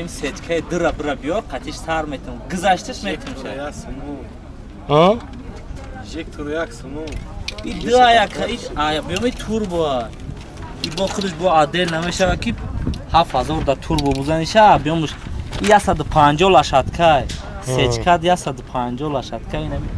Ҳамин сечкаи дира бира биёр, қатиш сар метам. Гузашташ метам ша. А? Жектор як суму. И дира як ай биёми турбо. И бо худаш бо адел намешава ки 7000 да турбо бузаниша, биёмуш 150 лашаткай. Сечка 150 лашаткай инами.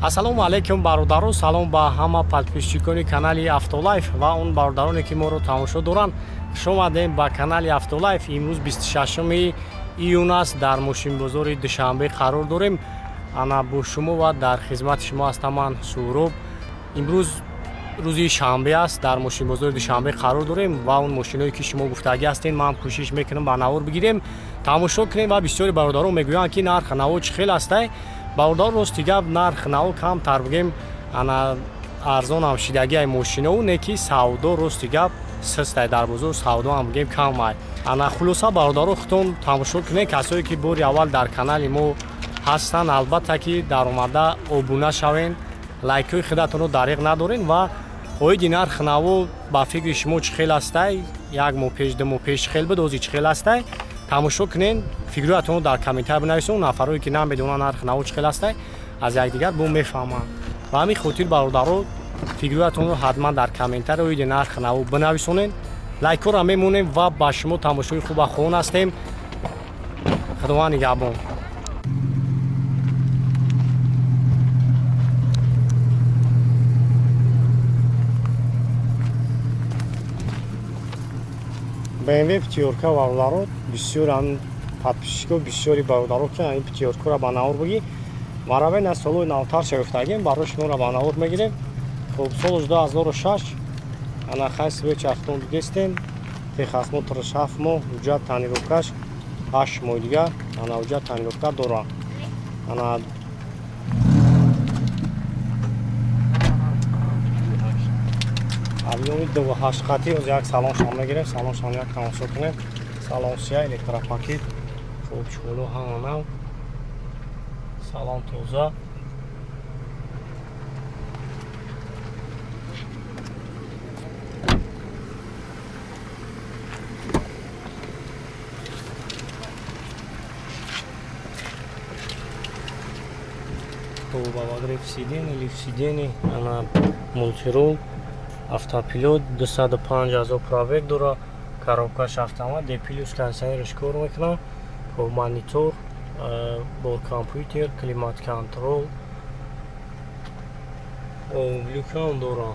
Ассалому алайкум бародаро, салом ба ҳама подписчикони канали Автолайф ва он бародароне ки моро тамошо доранд. Хуш омадем ба канали Автолайф. Имрӯз 26 июн аст, дар мошинбозори Душанбе қарор дорем. Ана бо шумо ва дар хизмати шумо ҳастам ман Суҳроб. Имрӯз рӯзи шанбе аст, дар мошинбозори Душанбе қарор дорем ва он мошиное ки шумо гуфтагӣ ҳастед, ман кӯшиш мекунам ба навор бигирем, тамошо кунем. Ва бисёри бародарон мегӯянд ки нарх наво чӣ хел астай. Бародар, рости гап, нарх наво камтар бигем, ана арзонам шидагиай мошинову не ки савдо, рости гап, систай дар бозор, савдо ҳам бигем камай. Ана хулоса бародаро, худтон тамошо кунед. Касое ки бори аввал дар канали мо ҳастанд, албатта ки даромада обуна шавен, лайкҳои худатонро дариқ надорен. Ва оиди нарх наво ба фикри шумо чӣ хел астай, як моҳ пеш, ду моҳ пеш чӣ хел буд, ҳозир чӣ хел астай, тамошо кунен, фикрҳоятонро дар комментар бинависед. Нафарое ки намедонанд нарх наво чӣ хел астай, аз якдигар бо мефаҳманд. Ба ҳамин хотир бародаро, фикрҳоятонро ҳатман дар комментар оиди нарх наво бинависонед, лайкҳоро мемонем ва ба шумо тамошои хуба хоҳон ҳастем. Худованд нигаҳбон. BMW пятёрка бародаро, бисёр ам подписчико, бисёри бародаро ки ин пятёркаро ба навор бигӣ, мараве на солои навтар шагуфтагем, барои шуморо ба навор мегирем. Хуб, соли 2006, ана хай свеч автон дидестем, техосмотр 7 моҳ, ҳуҷҷат тонировкаш 8 моҳ дигар, ана ҳуҷҷат тонировка дора. Ана объёми 2.8 қати, оз як салон шам мегирем, салон шам як тамошо кунем. Салон сия, электропакет, хуб, чоло ҳама нав, салон тоза. Хуб, обогрев сидений, лифт сидений, ана мультирул, автопилот, 205 ҳазор пробег дора, коробкаш автомат, D плюс кондиционерш кор мекунад, хуб, монитор, бор компютер, климат контрол, люкам дора.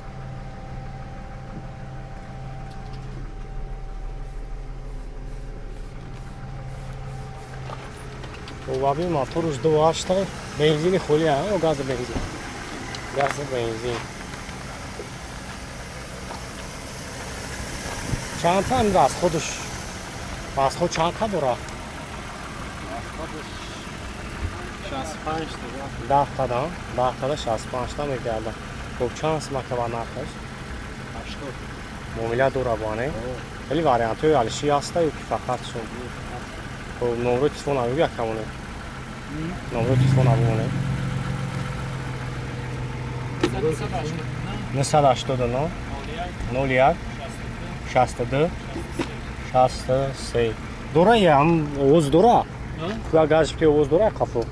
Хуб, аби моторш 2.8, бензини холи, ё гази бензин? Гази бензин. Чанд та расходш? Расход чанд қа дора? Расходш 65 та. 10 та, да? 10 та 65 та мегардад. Хуб, чанд сумака ба нархаш? 80. Муомила дора бо не? Хеле вариантҳои алиши ҳаста ё ки фақат сум? Хуб, номрои телефон абигӯ якамоне. Номрои телефон абимоне. 989 01 62 63. Дора ям овоз дора? Куя газ пи овоз дора қафо?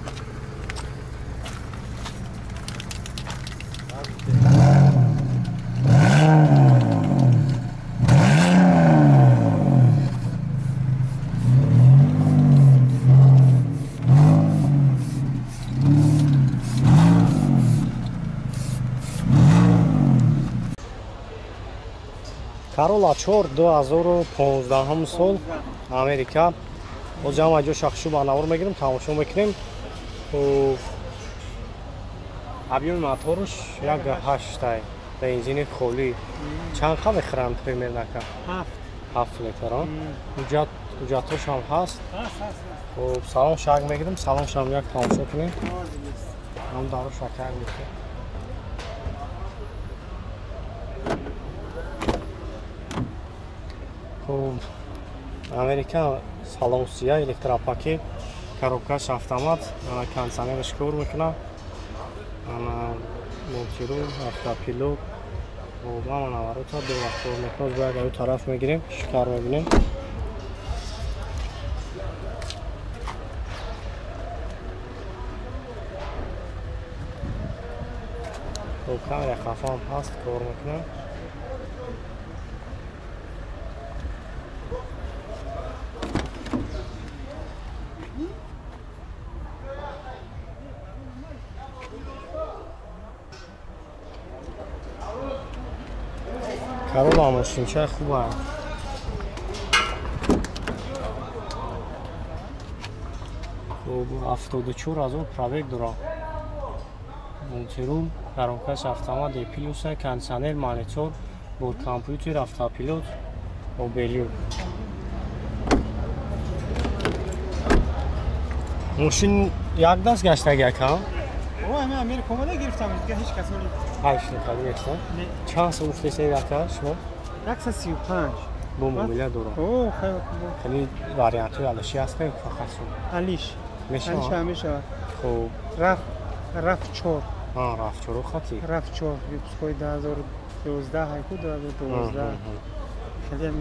Corolla 4 2015 сол, Америка. Боз ҳама ҷо шахшу ба навор мегирем, тамошо мекунем. Хуб, объёми моторш 1.8, бензини холӣ. Чанд қа мехӯранд примерно? 7 литр. Ҳуҷҷат, ҳуҷҷатҳош ҳам ҳаст. Хуб, салон шак мегирем, салон шам як тамошо кунем. Ҳам даро шакар мекунем. Хуб, Америка, салон сия, электропакет, коробкаш автомат, ана кондиционерш кор мекунад, ана мультирул, автопилот, хуб, ҳама наворота ду вақт кор мекунад. Бояд аю тараф мегирем, шикар мебинем. Хуб, камера хафам ҳаст, кор мекунад. Карола мошинча хуба. Хуб, 74 000 пробег дорад. Мультирум, коробкаш автомат, плюса, кондиционер, монитор, бо компютер, автопилот, обелю. Мошин як даст гаштаги ака? О, ҳами Америка омада гирифтам, дига ҳеҷ кас оли. Ҳайш нахали Чанд сол гуфтесед ака шумо? 135. Бо мобила дорам. О, хеле хеле вариантҳои алиши ҳастем фақат су. Алиш. Мешавад? Алиш мешавад. Хуб. Раф 4. А, раф 4 хати. Раф 4, выпуской 2011, хайку 2012. Хеле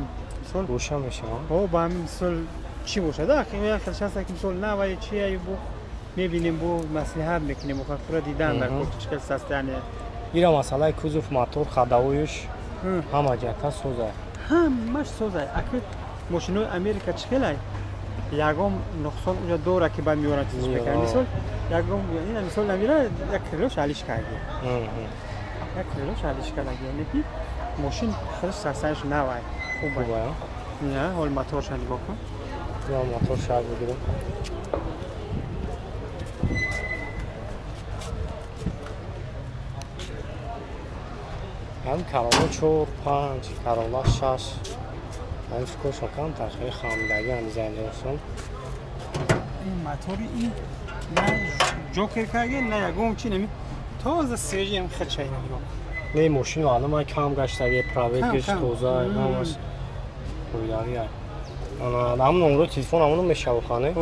мисол боша мешавад. О, ба ҳамин мисол чӣ бошад? А, як хел шанс ки мисол навай чи ай бу мебинем, бу маслиҳат мекунем, охир дидан дар чӣ хел состояние. Ира масъалаи кузов, мотор, ходовоюш ҳама ҷиҳата соза. Ҳамаш соза. Аки мошинои Америка чӣ хелай? Ягон нуқсон уҷа дора ки баъд меоранд чиз мекунанд. Мисол ягон ина мисол намира як крылош алиш карди. Як крылош алиш кардаги. Яъне ки мошин худаш состоянияш навай. Хуб а? Не, ҳол моторша нигоҳ кун. Я мотор шаг бигирем. Ҳам Карола 4, 5, Карола 6. Ҳам фикршон камтар хеле хамидагӣ ам дизайнерсон. Ин мотори ин на ҷокер карге, на ягон чи неми. Тоза свежий ам хачай нигоҳ. Не, мошин маълум ай кам гаштаги, пробегаш тоза, ҳамаш қоидави ай. Ана ҳамон номро телефон ҳамоно мешава хане?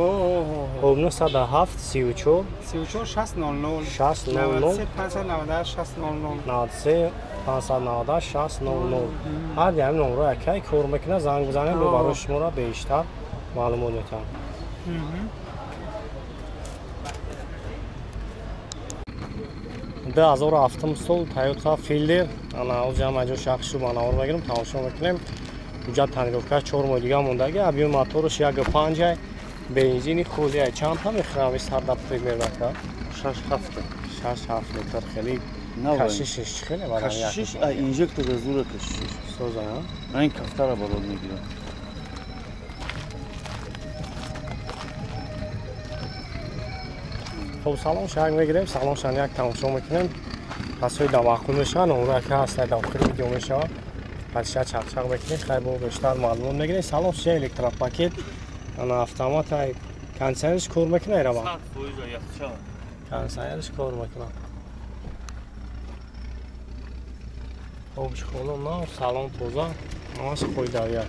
Хоб 907 34 34 6 00 6 00 93 598 6 00 93 598 6 00. Ҳар ҳамин номро якай кор мекунад, занг бизанед, бо барои шуморо бештар маълумот метаҳам. 2007 сол Toyota Fielder. Ана ҳозир ҳам аҷо шахсшу ба навор мегирам, тамошо мекунем. Ҳуҷҷат тонировка 4 моҳ дига мондаги, объём мотораш 1.5 ай, бензини хули ай. Чанд та мехӯрам сарда примерно ака? 6-7. 6-7 литр хеле кашишиш чӣ хеле бадан як. Кашишиш ай инжектор зура кашишиш. Соза, а? Айн кафтара боло мегирад. Хоб, салон шаг мегирем, салон шан як тамошо мекунем. Касои давақул мешаванд, онро ки ҳаст дар охири видео мешавад. Пас шад чақчақ мекунем, хай бо бештар маълумот мегирем. Салон шия электропакет, ана автомат ай, кондиционерш кор мекунад ира ба? 100% яхча. Кондиционерш кор мекунад. Хоб, холо нав, салон тоза, ҳамаш қоидави ай.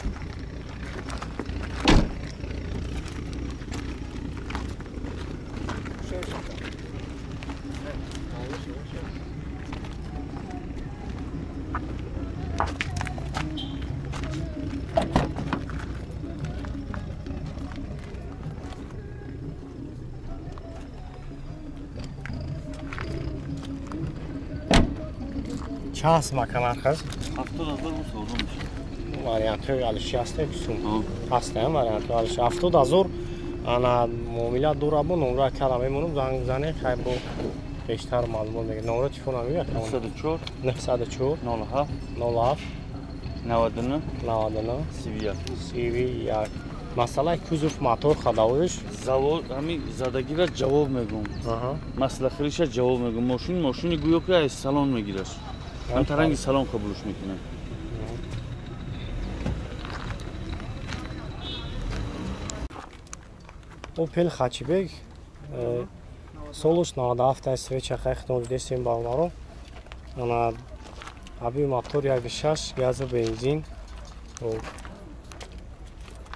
Чанд сум ака нархаш? 70 000 бу савдо мешавад. Вариантҳои алиши ҳастем сум. Ҳастем вариантҳои алиши. 70 000 ана муомила дора бо номро кара мемонам, занг бизанед, хай бо бештар маълумот мегирем. Номро телефон ҳам як 904 904 07 07 99 99 31 31. Масъалаи кузов, мотор, ходовоиш завод ҳами задагира ҷавоб мегӯм. Маслахириша ҷавоб мегӯм. Мошин мошини гӯё ки аз салон мегираш. Ҳам таранги салон қабулш мекунам. Опел Хачибек солуш 97 ай, свеча хайхтон дидесем бародаро. Ана аби мотор 1.6 газу бензин.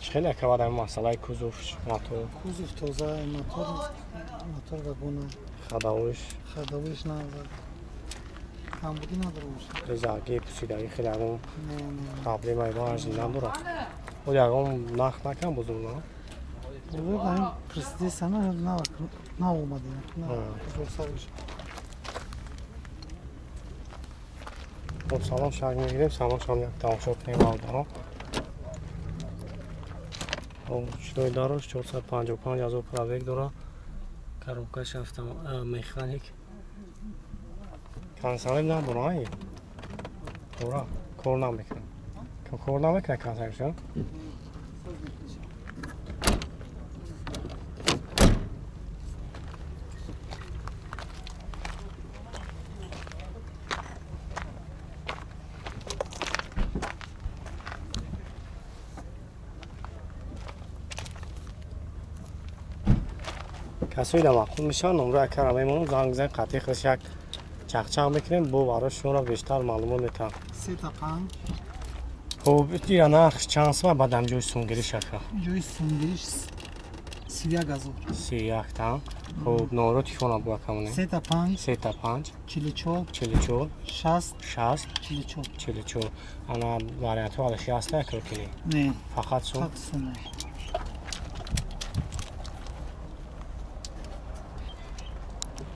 Чӣ хеле акавад ами масъалаи кузов, мотор? Кузов тоза, мотор мотор вагона. Ходовоиш? Ходовоиш надорад. Камбудӣ надорад мошин. Резаги, пусидаги хеле ягон проблемаи важни надорад. О, ягон нарх накам бузург на? Бузург ҳамин президент на омадем. На бузург сариш. Хоб салон шак мегирем, салон шам як тамошо кунем бародарон. Хоб ручной дарош 455 ҳазор пробег дора. Коробкаш механик. Кондиционер надора, ай? Дора, кор намекунад. Кор намекунад кондиционершон? Касои да маъқул мешаванд, номро акара мемонам, занг бизанед, қатъи худаш як чақчақ мекунем, бо барои шуморо бештар маълумот метаҳам. 3,5. Хуб, ира нархш чанд сум, баъдам ҷои сумгириш ака? Ҷои сумгириш 31 ҳазор. 31 та. Хуб, номро телефона бо акамонем. 3,5. 3,5. 44. 44. 60. 60. 44. 44. Ана вариантҳо алаши ҳаста якро кини? Не. Фақат сум? Фақат сум.